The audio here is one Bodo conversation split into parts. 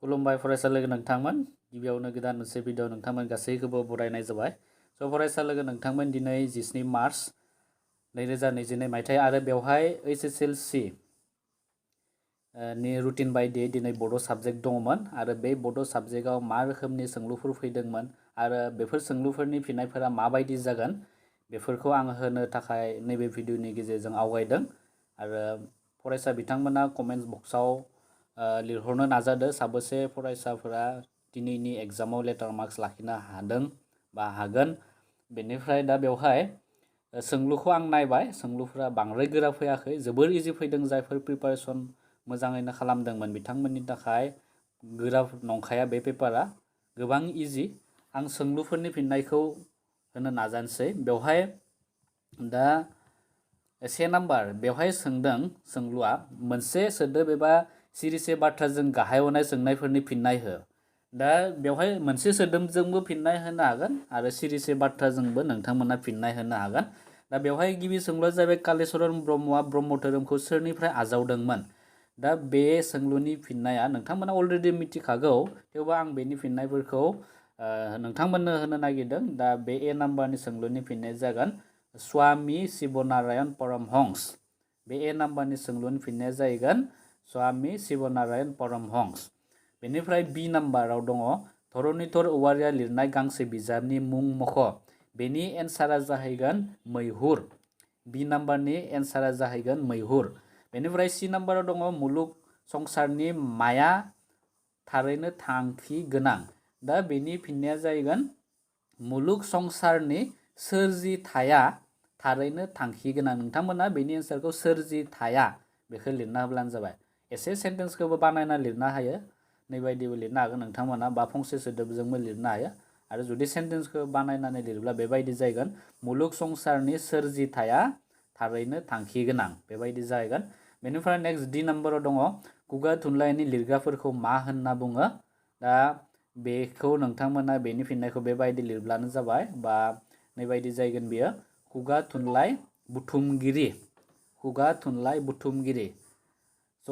खुलुमबाय फरायसा लोगो नोंथांमोन गिबियावनो गोदान मोनसे भिडिअ नोंथांमोन गासैखौबो बरायनाय जाबाय स' फरायसा लोगो नोंथांमोन दिनै 17 मार्च 2022 मायथाइ आरो बेवहाय HSLC नि रुटिन बायदियै दिनै बड' साबजेक्ट दङमोन आरो बे बड' साबजेक्टआव मा रोखोमनि सोंलुफोर फैदोंमोन आरो बेफोर सोंलुफोरनि फिननायफोरा माबायदि जागोन बेफोरखौ आं होनो थाखाय नैबे भिडिअनि गेजेरजों आवगायदों आरो फरायसा बिथांमोना कमेन्ट बक्सआव लिरहरनो नाजादो साबेसे फरायसाफोरा दिनैनि एग्जामाव लेटार मार्क्स लाखिनो हादों बा हागोन बेनिफ्राय दा बेवहाय सोंलुखौ आं नायबाय सोंलुफोरा बांद्राय गोरा फैयाखै जोबोर इजि फैदों जायफोर प्रिपारेसन मोजाङैनो खालामदोंमोन बिथांमोननि थाखाय गोरा नंखाया बे पेपारा गोबां इजि आं सोंलुफोरनि फिननायखौ होनो नाजानोसै बेवहाय दा से नाम्बार बेवहाय सोंदों सोंलुआ मोनसे सोदोब एबा सिरिसे बाथ्राजों गाहायाव सोंनायफोरनि फिननाय हो दा बेवहाय मोनसे सोदोबजोंबो फिननाय होनो हागोन आरो सिरिसे बाथ्राजोंबो नोंथांमोना फिननाय होनो हागोन दा बेवहाय गिबि सोंलुआ जाबाय कालिचरन ब्रह्मआ ब्रह्म धोरोमखौ सोरनिफ्राय आजावदोंमोन दा बे सोंलुनि फिननाया नोंथांमोना अलरेडि मिथिखागौ थेवबो आं बेनि फिननायफोरखौ नोंथांमोननो होनो नागिरदों दा बे ए नाम्बारनि सोंलुनि फिननाया जागोन स्वामी शिवनारायण परमहंस बे ए नाम्बारनि सोंलुनि फिननाया जाहैगोन स्वामी शिवनारायण परमहंस बेनिफ्राय बि नाम्बाराव दङ धरनीधर औवारिया लिरनाय गांसे बिजाबनि मुं मख' बेनि एन्सारा जाहैगोन मैहुर बि नाम्बारनि एन्सारा जाहैगोन मैहुर बेनिफ्राय सि नाम्बाराव दङ मुलुग संसारनि माया थारैनो थांखि गोनां दा बेनि फिननाया जाहैगोन मुलुग संसारनि सोरजिथाया थारैनो थांखि गोनां नोंथांमोना बेनि एन्सारखौ सोरजिथाया बेखौ लिरना होब्लानो जाबाय एसे सेन्टेन्सखौबो बानायना लिरनो हायो नैबायदिबो लिरनो हागोन नोंथांमोना बा फंसे सोदोबजोंबो लिरनो हायो आरो जुदि सेन्टेन्सखौ बानायनानै लिरोब्ला बेबायदि जाहैगोन मुलुग संसारनि सोरजिथाया थारैनो थांखि गोनां बेबायदि जाहैगोन बेनिफ्राय नेक्स्ट डि नाम्बाराव दङ खुगा थुनलाइनि लिरग्राफोरखौ मा होनना बुङो दा बेखौ नोंथांमोना बेनि फिननायखौ बेबायदि लिरब्लानो जाबाय बा नैबायदि जाहैगोन बियो खुगा थुनलाइ बुथुमगिरि स'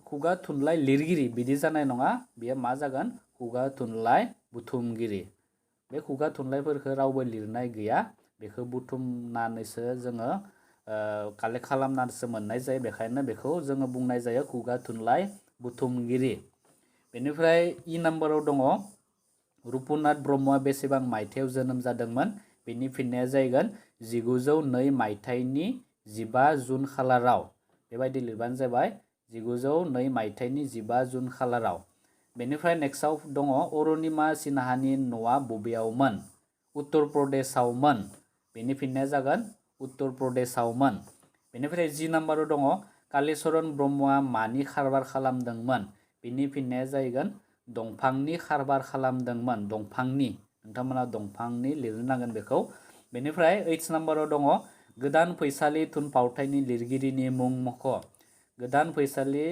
खुगा थुनलाइ लिरगिरि बिदि जानाय नङा बेयो मा जागोन खुगा थुनलाइ बुथुमगिरि बे खुगा थुनलाइफोरखौ रावबो लिरनाय गैया बेखौ बुथुमनानैसो जोङो कालेक्ट खालामनानैसो मोननाय जायो बेखायनो बेखौ जोङो बुंनाय जायो खुगा थुनलाइ बुथुमगिरि बेनिफ्राय इ नाम्बाराव दङ रुपनाथ ब्रह्मआ बेसेबां मायथाइयाव जोनोम जादोंमोन बेनि फिननाया जाहैगोन 1902 मायथाइनि 15 जुन खालाराव बेबायदि लिरबानो जाबाय 1902 मायथाइनि 15 जुन खालाराव बेनिफ्राय नेक्स्टआव दङ अरुणिमा सिन्हानि न'आ बबेयावमोन उत्तर प्रदेशआवमोन बेनि फिननाया जागोन उत्तर प्रदेशआवमोन बेनिफ्राय जि नाम्बाराव दङ कालिचरन ब्रह्मआ मानि खारबार खालामदोंमोन बेनि फिननाया जाहैगोन दंफांनि खारबार खालामदोंमोन दंफांनि नोंथांमोना दंफांनि लिरनो नांगोन बेखौ बेनिफ्राय 8 नाम्बाराव दङ गोदान फैसालि थुनफावथायनि लिरगिरिनि मुं मख' गोदान फैसालि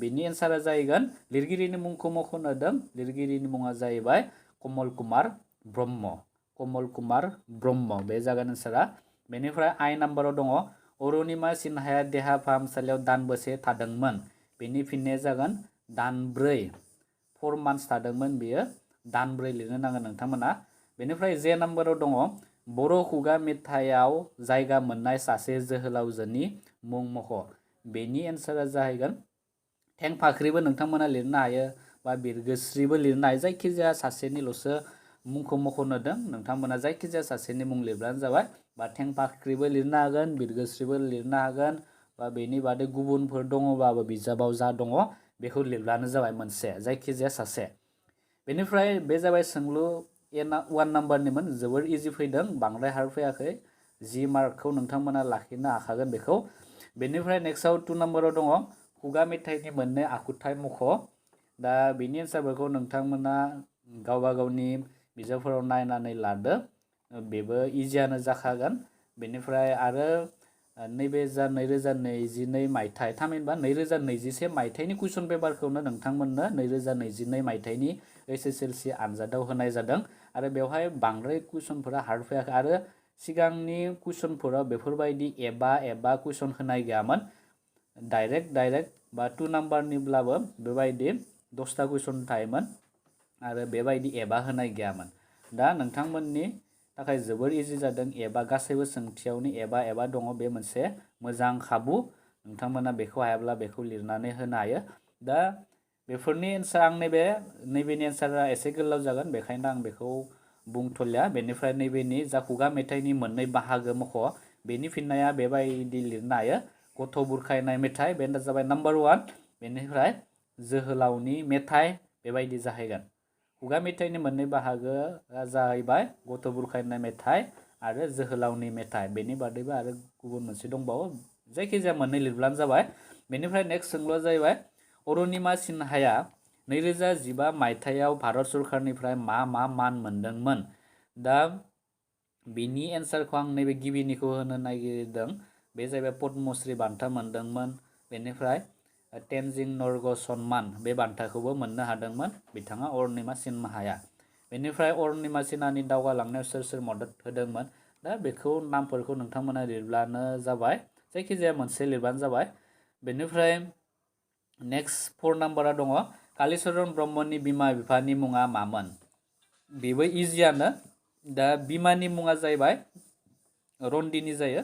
बेनि एन्सारा जाहैगोन लिरगिरिनि मुंखौ मख'नो होदों लिरगिरिनि मुङा जाहैबाय कमल कुमार ब्रह्म बे जागोन एन्सारा बेनिफ्राय आइ नाम्बाराव दङ अरुणिमा सिन्हाया देहा फाहामसालियाव दानबेसे थादोंमोन बेनि फिननाया जागोन दानब्रै 4 मान्थस थादोंमोन बेयो दानब्रै लिरनो नांगोन नोंथांमोना बेनिफ्राय जे नाम्बाराव दङ बर' खुगा मेथाइयाव जायगा मोननाय सासे जोहोलावजोनि मुं मख' बेनि एन्सारा जाहैगोन थेंफाख्रिबो नोंथांमोना लिरनो हायो बा बिरगोस्रिबो लिरनो हायो जायखिजाया सासेनिल'सो मुंखौ मख'नो होदों नोंथांमोना जायखिजाया सासेनि मुं लिरब्लानो जाबाय बा थेंफाख्रिबो लिरनो हागोन बिरगोस्रिबो लिरनो हागोन बा बेनि बादै गुबुनफोर दङबाबो बिजाबाव जा दङ बेखौ लिरब्लानो जाबाय मोनसे जायखिजाया सासे बेनिफ्राय बे जाबाय सोंलु 1 नाम्बारनिमोन जोबोर इजि फैदों बांद्राय हार्ड फैयाखै जि मार्कखौ नोंथांमोना लाखिनो हाखागोन बेखौ बेनिफ्राय नेक्स्टआव 2 नाम्बाराव दङ खुगा मेथाइनि मोननै आखुथाय मख' दा बेनि एन्सारफोरखौ नोंथांमोना गावबा गावनि बिजाबफोराव नायनानै लादो बेबो इजियानो जाखागोन बेनिफ्राय आरो नैबे जा 2022 मायथाइ थामहिनबा 2021 मायथाइनि कुइसन पेपारखौनो नोंथांमोननो 2022 मायथाइनि HSLC आनजादाव होनाय जादों आरो बेवहाय बांद्राय कुइसनफोरा हार्ड फैयाखै आरो सिगांनि कुइसनफोराव बेफोरबायदि एबा कुइसन होनाय गैयामोन डाइरेक्ट बा 2 नाम्बारनिब्लाबो बेबायदि 10टा कुइसन थायोमोन आरो बेबायदि एबा होनाय गैयामोन। दा नोंथांमोननि थाखाय जोबोर इजि जादों। एबा गासैबो सोंथियावनो एबा दङ। बे मोनसे मोजां खाबु। नोंथांमोना बेखौ हायाब्ला बेखौ लिरनानै होनो हायो। दा बेफोरनि एन्सार आं नैबेनि एन्सारा एसे गोलाव जागोन, बेखायनो आं बेखौ बुंथ'लिया। बेनिफ्राय नैबेनि जा खुगा मेथाइनि मोननै बाहागो मख', बेनि फिननाया बेबायदि लिरनो हायो। गथ' बुरखायनाय मेथाइ, बेनो जाबाय नाम्बार 1। बेनिफ्राय जोहोलावनि मेथाइ बेबायदि जाहैगोन। खुगा मेथाइनि मोननै बाहागोआ जाहैबाय गथ' बुरखायनाय मेथाइ आरो जोहोलावनि मेथाइ। बेनि बादैबो आरो गुबुन मोनसे दंबावो, जायखिजाया मोननै लिरब्लानो जाबाय। बेनिफ्राय नेक्स्ट सोंलुआ जाहैबाय अरुणिमा सिन्हाया 2015 मायथाइयाव भारत सरकारनिफ्राय मा मान मोनदोंमोन? दा बिनि एन्सारखौ आं नैबे गिबिनिखौ होनो नागिरदों। बे जाहैबाय पद्मश्री बान्था मोनदोंमोन। बेनिफ्राय तेनजिं नरगे सन्मान बे बान्थाखौबो मोननो हादोंमोन बिथाङा अरुणिमा सिन्हाया। बेनिफ्राय अरुणिमा सिन्हानि दावगालांनायाव सोर सोर मदद होदोंमोन? दा बेखौ नामफोरखौ नोंथांमोना लिरब्लानो जाबाय, जायखिजाया मोनसे लिरबानो जाबाय। बेनिफ्राय नेक्स्ट 4 नाम्बारा दङ कालीचरण ब्रह्मनि बिमा बिफानि मुङा मामोन? बेबो इजियानो। दा बिमानि मुङा जाहैबाय रन्दिनी जायो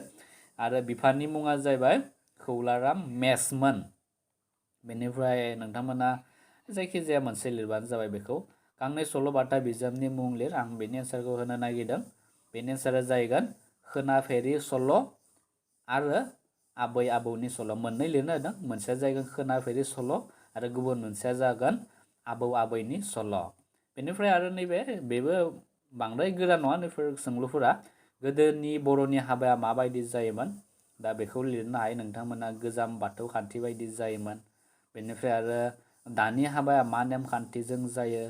आरो बिफानि मुङा जाहैबाय खौलाराम मेसमोन। बेनिफ्राय नोंथांमोना जायखिजाया मोनसे लिरबानो जाबाय बेखौ। गांनै सल'बाथा बिजाबनि मुं लिर। आं बेनि एन्सारखौ होनो नागिरदों। बेनि एन्सारा जाहैगोन खोनाफेरि सल' आरो आबै आबौनि सल'। मोननै लिरनो होदों, मोनसेया जाहैगोन खोनाफेरि सल' आरो गुबुन मोनसेया जागोन आबौ आबैनि सल'। बेनिफ्राय आरो बेबो बांद्राय गोरा नङा बेफोर सोंलुफोरा। गोदोनि बर'नि हाबाया माबायदि जायोमोन? दा बेखौ लिरनो हायो नोंथांमोना। गोजाम बाथौ खान्थि बायदि जायोमोन। बेनिफ्राय आरो दानि हाबाया मा नेमखान्थिजों जायो?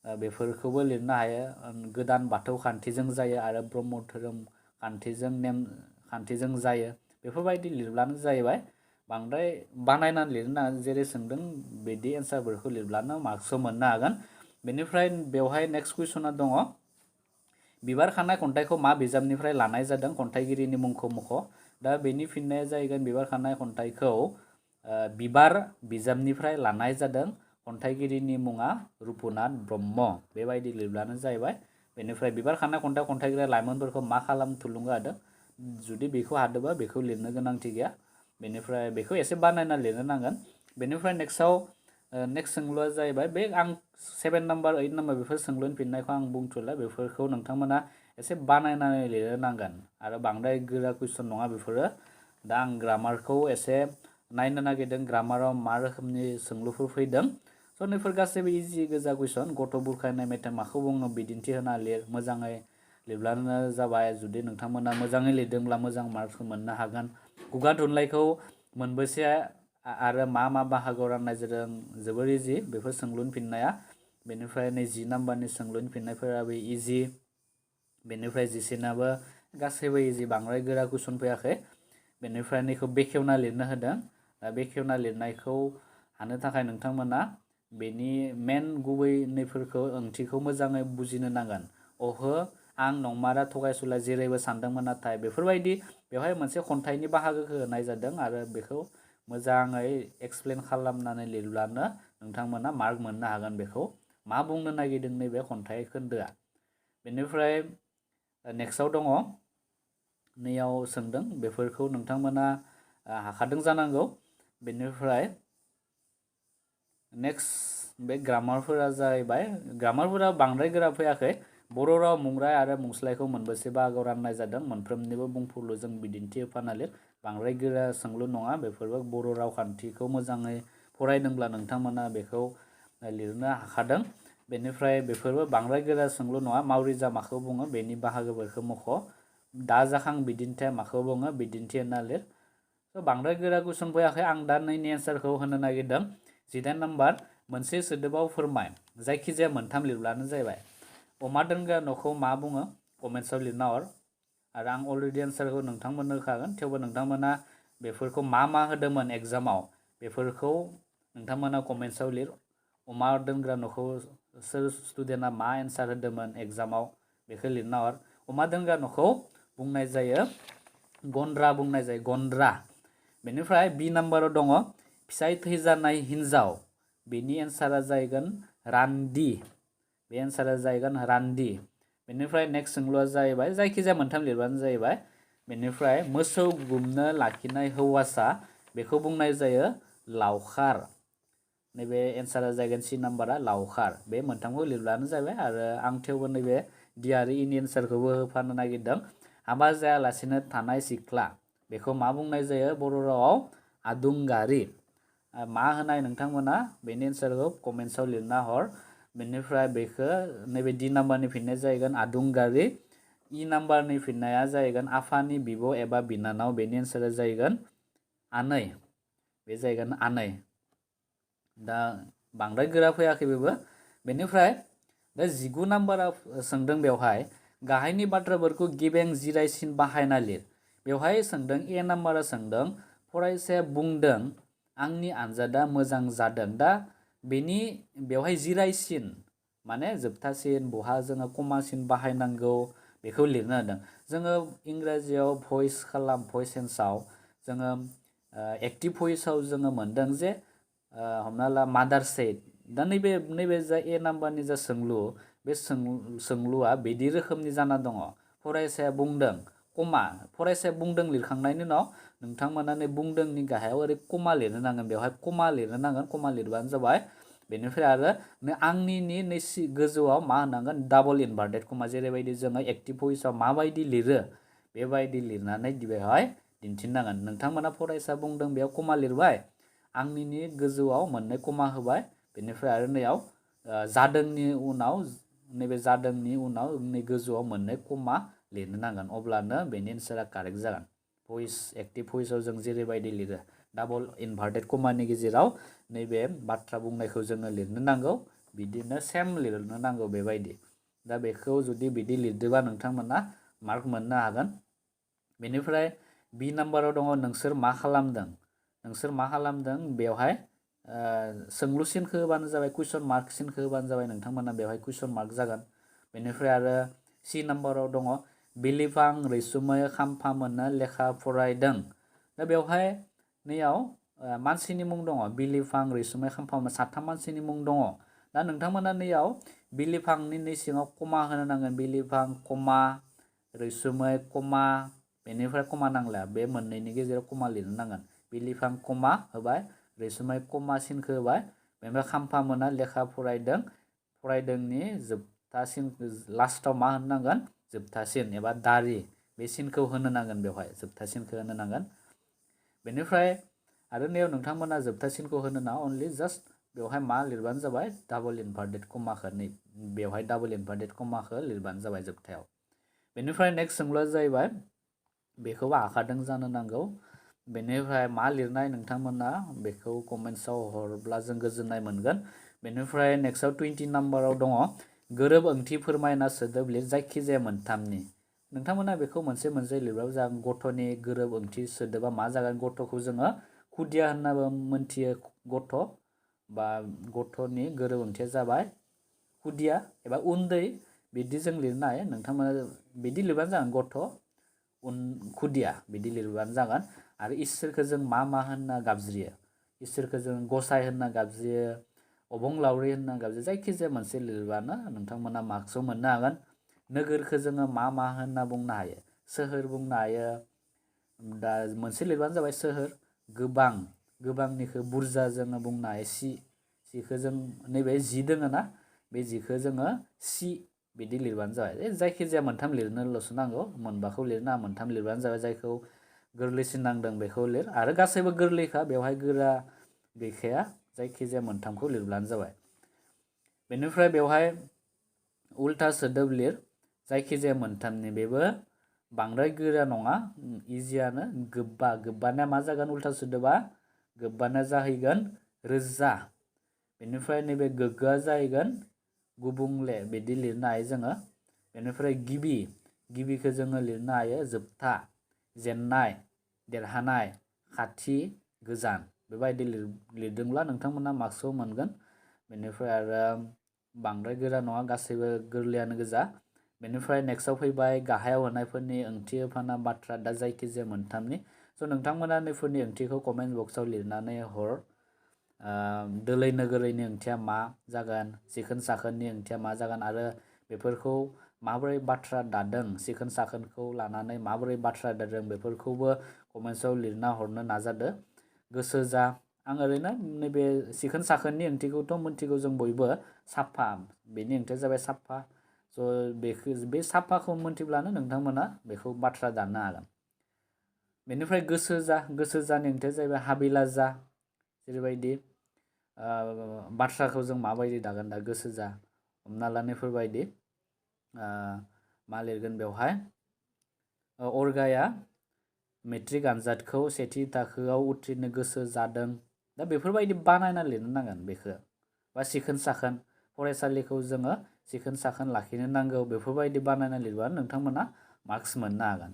बेफोरखौबो लिरनो हायो। गोदान बाथौ खान्थिजों जायो आरो ब्रह्म धोरोम खान्थिजों जायो। बेफोरबायदि लिरब्लानो जाहैबाय। बांद्राय बानायनानै लिरनो नाङा, जेरै सोंदों बिदि एन्सारफोरखौ लिरब्लानो मार्क्सखौ मोननो हागोन। बेनिफ्राय बेवहाय नेक्स्ट कुइसना दङ बिबार खानाय खन्थाइखौ मा बिजाबनिफ्राय लानाय जादों? खन्थाइगिरिनि मुंखौ मख'। दा बेनि फिननाया जाहैगोन बिबार खानाय खन्थाइखौ बिबार बिजाबनिफ्राय लानाय जादों। खन्थाइगिरिनि मुङा रुपुनाथ ब्रह्म। बेबायदि लिरब्लानो जाहैबाय। बेनिफ्राय बिबार खानाय खन्थाइगिरिया लाइमोनफोरखौ मा खालामनो थुलुंगा होदों? जुदि बेखौ हादोंबा बेखौ लिरनो गोनांथि गैया। बेनिफ्राय बेखौ एसे बानायना लिरनो नांगोन। बेनिफ्राय नेक्स्ट सोंलुआ जाहैबाय बे आं 7 नाम्बार 8 नाम्बार बेफोर सोंलुनि फिननायखौ आं बुंथ'ला। बेफोरखौ नोंथांमोना एसे बानायनानै लिरनो नांगोन आरो बांद्राय गोरा कुइसन नङा बेफोरो। दा आं ग्रामारखौ एसे नायनो नागिरदों, ग्रामाराव मा रोखोमनि सोंलुफोर फैदों। स' नैफोर गासैबो इजि गोजा कुइसन। गथ' बुरखायनाय मेथाइ माखौ बुङो? बिदिन्थि होना लिर। मोजाङै लिरब्लानो जाबाय। जुदि नोंथांमोना मोजाङै लिरदोंब्ला मोजां मार्क्स मोननो हागोन। खुगा थुनलाइखौ मोनबेसे आरो मा बाहागोआव राननाय जादों? जोबोर इजि बेफोर सोंलुनि फिननाया। बेनिफ्राय 10 नाम्बारनि सोंलुनि फिननायफोराबो इजि। बेनिफ्राय 11नाबो गासैबो इजि, बांद्राय गोरा कुइसन फैयाखै। बेनिफ्राय नैखौ बेखेवना लिरनो होदों। दा बेखेवना लिरनायखौ हानो थाखाय नोंथांमोना बेनि मेन गुबै नैफोरखौ ओंथिखौ मोजाङै बुजिनो नांगोन। अहो आं नंमारा थगायसुला जेरैबो सानदोंमोन नाथाय बेफोरबायदि बेवहाय मोनसे खन्थाइनि बाहागोखौ होनाय जादों आरो बेखौ मोजाङै एक्सप्लेन खालामनानै लिरब्लानो नोंथांमोना मार्क मोननो हागोन। बेखौ मा बुंनो नागिरदों नैबे खन्थाइ खोन्दोआ। बेनिफ्राय नेक्स्टआव दङ, नैयाव सोंदों बेफोरखौ नोंथांमोना हाखादों जानांगौ। बेनिफ्राय नेक्स्ट बे ग्रामारफोरा जाहैबाय, ग्रामारफोरा बांद्राय गोरा फैयाखै। बर' राव मुंराय आरो मुंस्लायखौ मोनबेसे बाहागोआव राननाय जादों? मोनफ्रोमनिबो बुंफुरलुजों बिदिन्थि होफाना लिर। बांद्राय गोरा सोंलु नङा बेफोरबो। बर' रावखान्थिखौ मोजाङै फरायदोंब्ला नोंथांमोना बेखौ लिरनो हाखादों। बेनिफ्राय बेफोरबो बांद्राय गोरा सोंलु नङा। मावरिजा माखौ बुङो? बेनि बाहागोफोरखौ मख'। दाजाखां बिदिन्थिया माखौ बुङो? बिदिन्थि होना लिर। बांद्राय गोरा कुइसन फैयाखै। आं दा नैनि एन्सारखौ होनो नागिरदों। 18 नाम्बार मोनसे सोदोबाव फोरमाय। जायखिजाया मोनथाम लिरब्लानो जाहैबाय। अमा दोनग्रा न'खौ मा बुङो? कमेन्ट्सआव लिरना हर। आरो आं अलरेडि एन्सारखौ नोंथांमोननो होखागोन, थेवबो नोंथांमोना बेफोरखौ मा होदोंमोन एग्जामाव बेफोरखौ नोंथांमोना कमेन्ट्सआव लिर। अमा दोनग्रा न'खौ सोर स्टुडेन्टआ मा एन्सार होदोंमोन एग्जामाव बेखौ लिरना हर। अमा दोनग्रा न'खौ बुंनाय जायो गन्द्रा बुंनाय जायो, गन्द्रा। बेनिफ्राय बि नाम्बाराव दङ फिसाय थैजानाय हिन्जाव बेनि एन्सारा जाहैगोन रान्दि। बे एन्सारा जाहैगोन रान्दि। बेनिफ्राय नेक्स्ट सोंलुआ जाहैबाय जायखिजाया मोनथाम लिरबानो जाहैबाय। बेनिफ्राय मोसौ गुमनो लाखिनाय हौवासा बेखौ बुंनाय जायो लावखार। नैबे एन्सारा जाहैगोन C नाम्बारा लावखार। बे मोनथामखौ लिरब्लानो जाबाय। आरो आं थेवबो नैबे D आरो E नि एन्सारखौबो होफानो नागिरदों। हाबा जायालासेनो थानाय सिख्ला बेखौ मा बुंनाय जायो बर' रावाव? आदुंगारि। मा होनाय नोंथांमोना बेनि एन्सारखौ कमेन्ट्सआव लिरना हर। बेनिफ्राय बेखौ नैबे D नाम्बारनि फिननाया जाहैगोन आदुंगारि। E नाम्बारनि फिननाया जाहैगोन आफानि बिब' एबा बिनानाव। बेनि एन्सारा जाहैगोन आनै। बे जाहैगोन आनै। दा बांद्राय गोरा फैयाखै बेबो। बेनिफ्राय दा 19 नाम्बाराव सोंदों बेवहाय गाहायनि बाथ्राफोरखौ गेबें जिरायसिन बाहायना लिर। बेवहाय सोंदों A नाम्बारा सोंदों फरायसाया बुंदों आंनि आनजादा मोजां जादों। दा बेनि बेवहाय जिरायसिन माने जोबथासिन बहा जोङो कमासिन बाहायनांगौ बेखौ लिरनो होदों। जोङो इंराजियाव भइस टेन्सआव जोङो एक्टिभ भइसआव जोङो मोनदों जे हमना ला मादार सेड। दा नैबे जा A नाम्बारनि जा सोंलु बे सोंलुआ बिदि रोखोमनि जाना दङ। फरायसाया बुंदों कमा फरायसाया बुंदों लिरखांनायनि उनाव नोंथांमोना नै बुंदोंनि गाहायाव ओरै कमा लिरनो नांगोन। बेवहाय कमा लिरनो नांगोन। कमा लिरबानो जाबाय। बेनिफ्राय आरो आंनिनि नै गोजौआव मा होनांगोन डाबल इनभार्टेड कमा। जेरैबायदि जोङो एक्टिभ भइसआव माबायदि लिरो बेबायदि लिरनानै बेवहाय दिन्थिनांगोन। नोंथांमोना फरायसा बुंदों बेयाव कमा लिरबाय। आंनिनि गोजौआव मोननै कमा होबाय। बेनिफ्राय आरो नैयाव जादोंनि उनाव नैबे जादोंनि उनाव नै गोजौआव मोननै कमा लिरनो नांगोन। अब्लानो बेनि एन्सारा कारेक्ट जागोन। भइस एक्टिभ भइसआव जों जेरैबायदि लिरो डाबल इनभार्टेड कमानि गेजेराव नैबे बाथ्रा बुंनायखौ जोङो लिरनो नांगौ। बिदिनो सेम लिरनो नांगौ बेबायदि। दा बेखौ जुदि बिदि लिरदोबा नोंथांमोना मार्क मोननो हागोन। बेनिफ्राय B नाम्बाराव दङ नोंसोर मा खालामदों। नोंसोर मा खालामदों बेवहाय सोंलु सिनखौ होबानो जाबाय। कुइसन मार्क सिनखौ होबानो जाबाय। नोंथांमोना बेवहाय कुइसन मार्क जागोन। बेनिफ्राय आरो C नाम्बाराव दङ बिलिफां रैसुमै खाम्फामोना लेखा फरायदों। दा बेवहाय नैयाव मानसिनि मुं दङ। बिलिफां रैसुमै खाम्फामोन साथाम मानसिनि मुं दङ। दा नोंथांमोना नैयाव बिलिफांनि नै सिङाव कमा होनो नांगोन। बिलिफां कमा रैसुमै कमा बेनिफ्राय कमा नांला। बे मोननैनि गेजेराव कमा लिरनो नांगोन। बिलिफां कमा होबाय रैसुमै कमा सिनखौ होबाय। बेनिफ्राय खाम्फामोना लेखा फरायदों। फरायदोंनि जोबथासिन लास्टाव मा होनो नांगोन जोबथासिन एबा दारि बे सिनखौ होनो नांगोन। बेवहाय जोबथासिनखौ होनो नांगोन। बेनिफ्राय आरो नैयाव नोंथांमोना जोबथासिनखौ होनो नाङा। अनलि जास्ट बेवहाय मा लिरबानो जाबाय डाबल इनभार्टेड कमाखौ नै बेवहाय डाबल इनभार्टेड कमाखौ लिरबानो जाबाय जोबथायाव। बेनिफ्राय नेक्स्ट सोंलुआ जाहैबाय बेखौबो हाखादों जानो नांगौ। बेनिफ्राय मा लिरनाय नोंथांमोना बेखौ कमेन्ट्सआव हरब्ला जों गोजोननाय मोनगोन। बेनिफ्राय नेक्स्टआव 20 नाम्बाराव दङ गोरोब ओंथि फोरमायना सोदोब लिर जायखिजाया मोनथामनि। नोंथांमोना बेखौ मोनसे मोनसे लिरबाबो जागोन। गथ'नि गोरोब ओंथि सोदोबा मा जागोन। गथ'खौ जोङो खुदिया होननाबो मोनथियो। गथ' बा गथ'नि गोरोब ओंथिया जाबाय खुदिया एबा उन्दै बिदि जों लिरनो हायो। नोंथांमोना बिदि लिरबानो जागोन गथ' खुदिया बिदि लिरबानो जागोन। आरो इसोरखौ जों मा होनना गाबज्रियो। इसोरखौ जों गसाइ होनना गाबज्रियो अबंलावरि होनना गाबज्रियो। जायखिजाया मोनसे लिरबानो नोंथांमोना मार्क्सआव मोननो हागोन। नोगोरखौ जोङो मा होनना बुंनो हायो। सोहोर बुंनो हायो। दा मोनसे लिरबानो जाबाय सोहोर। गोबांनिखौ बुरजा जोङो बुंनो हायो सिखौ जों नैबे जि दोङो ना बे जिखौ जोङो सि बिदि लिरबानो जाबाय। जायखिजाया मोनथाम लिरनोल'सो नांगौ। मोनबाखौ लिरनाङा। मोनथाम लिरबानो जाबाय। जायखौ गोरलैसिन नांदों बेखौ लिर। आरो गासैबो गोरलैखा बेवहाय गोरा गैखाया। जायखिजाया मोनथामखौ लिरब्लानो जाबाय। बेनिफ्राय बेवहाय उल्था सोदोब लिर जायखिजाया मोनथामनि। बेबो बांद्राय गोरा नङा इजियानो। गोब्बाना मा जागोन उल्था सोदोबा गोब्बाना जाहैगोन रोजा। बेनिफ्राय नैबे गोग्गोआ जाहैगोन गुबुंले बिदि लिरनो हायो जोङो। बेनिफ्राय गिबिखौ जोङो लिरनो हायो जोबथा। जेननाय देरहानाय खाथि गोजान बेबायदि लिरदोंब्ला नोंथांमोना मार्क्सआव मोनगोन। बेनिफ्राय आरो बांद्राय गोरा नङा गासैबो गोरलैयानो गोजा। बेनिफ्राय नेक्स्टआव फैबाय गाहायाव होनायफोरनि ओंथि होफाना बाथ्रा दा जायखिजाया मोनथामनि। स' नोंथांमोना नैफोरनि ओंथिखौ कमेन्ट बक्सआव लिरनानै हर। दोलै नोगोरैनि ओंथिया मा जागोन, सिखोन साखोननि ओंथिया मा जागोन आरो बेफोरखौ माबोरै बाथ्रा दादों, सिखोन साखोनखौ लानानै माबोरै बाथ्रा दादों बेफोरखौबो कमेन्ट्सआव लिरना हरनो नाजादो। गोसो जा। आं ओरैनो नैबे सिखोन साखोननि ओंथिखौथ' मोनथिगौ जों बयबो, साफा, बेनि ओंथिया जाबाय साफा। स' बे साफाखौ मोनथिब्लानो नोंथांमोना बेखौ बाथ्रा दाननो हागोन। बेनिफ्राय गोसो जा, गोसो जानि ओंथिया जाहैबाय हाबिला जा। जेरैबायदि बाथ्राखौ जों माबायदि दागोन दा गोसो जा, हमना लानायफोरबायदि मा लिरगोन बेवहाय, अरगाया मेट्रिक आनजादखौ सेथि थाखोआव उथ्रिनो गोसो जादों। दा बेफोरबायदि बानायना लिरनो नांगोन बेखौ। बा सिखोन साखोन, फरायसालिखौ जोङो सिखोन साखोन लाखिनो नांगौ, बेफोरबायदि बानायना लिरबानो नोंथांमोना मार्क्स मोननो हागोन।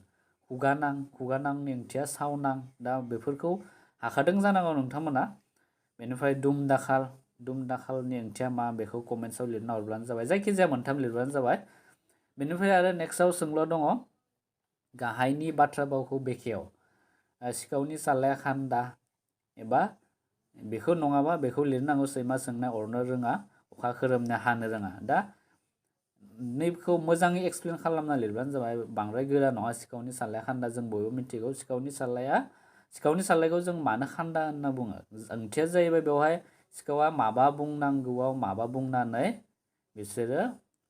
खुगा नां, खुगा नांनि ओंथिया सावनां। दा बेफोरखौ हाखादों जानांगौ नोंथांमोना। बेनिफ्राय दुम दाखाल, दुम दाखालनि ओंथिया मा बेखौ कमेन्ट्सआव लिरना हरब्लानो जाबाय। जायखिजाया मोनथाम लिरबानो जाबाय। बेनिफ्राय आरो नेक्स्टआव सोंलु दङ, गाहायनि बाथ्रा भावखौ बेखेव। सिखावनि सालाया खान्दा, एबा बेखौ नङाबा बेखौ लिरनांगौ, सैमा सोंनाय अरनो रोङा, अखा खोरोमनाय हानो रोङा। दा नैखौ मोजाङै एक्सप्लेन खालामना लिरबानो जाबाय, बांद्राय गोरा नङा। सिखावनि सालाया खान्दा, जों बयबो मिथिगौ सिखावनि सालायखौ जों मानो खान्दा होनना बुङो। ओंथिया जाहैबाय बेवहाय सिखावा माबा बुंनांगौआव माबा बुंनानै बिसोरो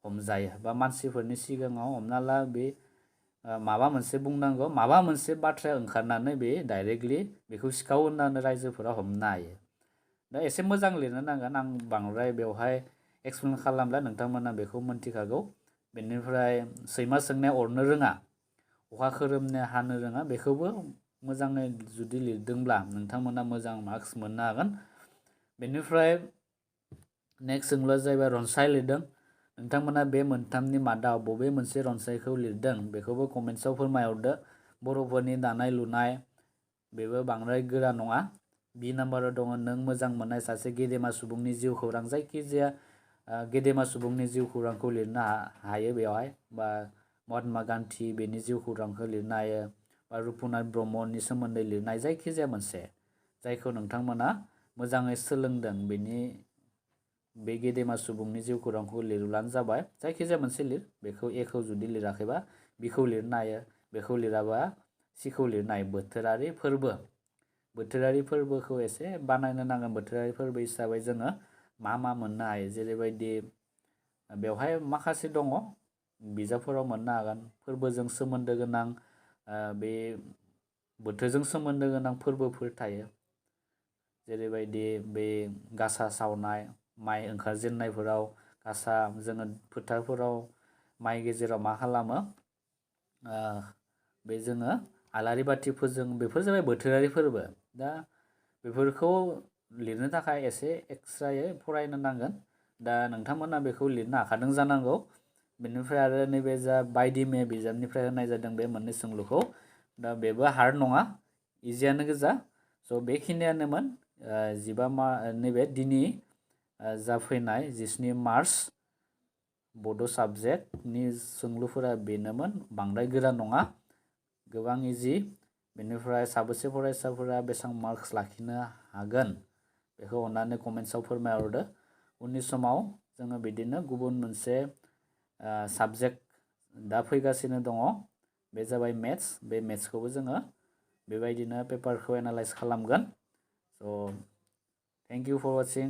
हमजायो, बा मानसिफोरनि सिगाङाव हमना ला बे माबा मोनसे बुंनांगौ, माबा मोनसे बाथ्राया ओंखारनानै बे डाइरेक्टलि बेखौ सिखाव होननानै रायजोफोरा हमनो हायो। दा एसे मोजां लिरनो नांगोन। आं बांद्राय बेवहाय एक्सप्लेन खालामला, नोंथांमोना बेखौ मोनथिखागौ। बेनिफ्राय सैमा सोंनाया अरनो रोङा, अखा खोरोमनाया हानो रोङा, बेखौबो मोजाङै जुदि लिरदोंब्ला नोंथांमोना मोजां मार्क्स मोननो हागोन। बेनिफ्राय नेक्स्ट सोंलुआ जाहैबाय रनसाय लिरदों। नोंथांमोना बे मोनथामनि मादाव बबे मोनसे रनसायखौ लिरदों बेखौबो कमेन्ट्सआव फोरमायहरदो। बर'फोरनि दानाय लुनाय, बेबो बांद्राय गोरा नङा। बि नाम्बाराव दङ, नों मोजां मोननाय सासे गेदेमा सुबुंनि जिउ खौरां। जायखिजाया गेदेमा सुबुंनि जिउ खौरांखौ लिरनो हायो बेवहाय, बा महात्मा गान्धी बेनि जिउ खौरांखौ लिरनो हायो, बा रुपुनाथ ब्रह्मनि सोमोन्दै लिरनाय जायखिजाया मोनसे, जायखौ नोंथांमोना मोजाङै सोलोंदों बे गेदेमा सुबुंनि जिउ खौरांखौ लिरब्लानो जाबाय। जायखिजाया मोनसे लिर, बेखौ एखौ जुदि लिराखैबा बिखौ लिरनो हायो, बेखौ लिराबा सिखौ लिरनो हायो। बोथोरारि फोरबो, बोथोरारि फोरबोखौ एसे बानायनो नांगोन। बोथोरारि फोरबो हिसाबै जोङो मा मा मोननो हायो, जेरैबायदि बेवहाय माखासे दङ, बिजाबफोराव मोननो हागोन। फोरबोजों सोमोन्दो गोनां, बे बोथोरजों सोमोन्दो गोनां फोरबोफोर थायो। जेरैबायदि बे गासा सावनाय, माइ ओंखारजेन्नायफोराव गासा, जोङो फोथारफोराव माइ गेजेराव मा खालामो, बे जोङो आलारि बाथि फोजोङो, बेफोर जाबाय बोथोरारि फोरबो। दा बेफोरखौ लिरनो थाखाय एसे एक्सट्रायै फरायनो नांगोन। दा नोंथांमोना बेखौ लिरनो हाखादों जानांगौ। बेनिफ्राय आरो नैबे जा बायदि मैया बिजाबनिफ्राय होनाय जादों बे मोननै सोंलुखौ, दा बेबो हार्ड नङा, इजियानो गोजा। स' बेखिनियानोमोन नैबे दिनै जाफैनाय 17 मार्च बड' साबजेक्टनि सोंलुफोरा बेनोमोन। बांद्राय गोरा नङा, गोबां इजि। बेनिफ्राय साबेसे फरायसाफोरा बेसेबां मार्क्स लाखिनो हागोन बेखौ अन्नानै कमेन्ट्सआव फोरमायहरदो। उननि समाव जोङो बिदिनो गुबुन मोनसे साबजेक्ट दा फैगासिनो दङ, बे जाबाय मेथ्स। बे मेथ्सखौबो जोङो बेबायदिनो पेपारखौ एनालाइज खालामगोन। स' थेंक इउ फर वाचिं।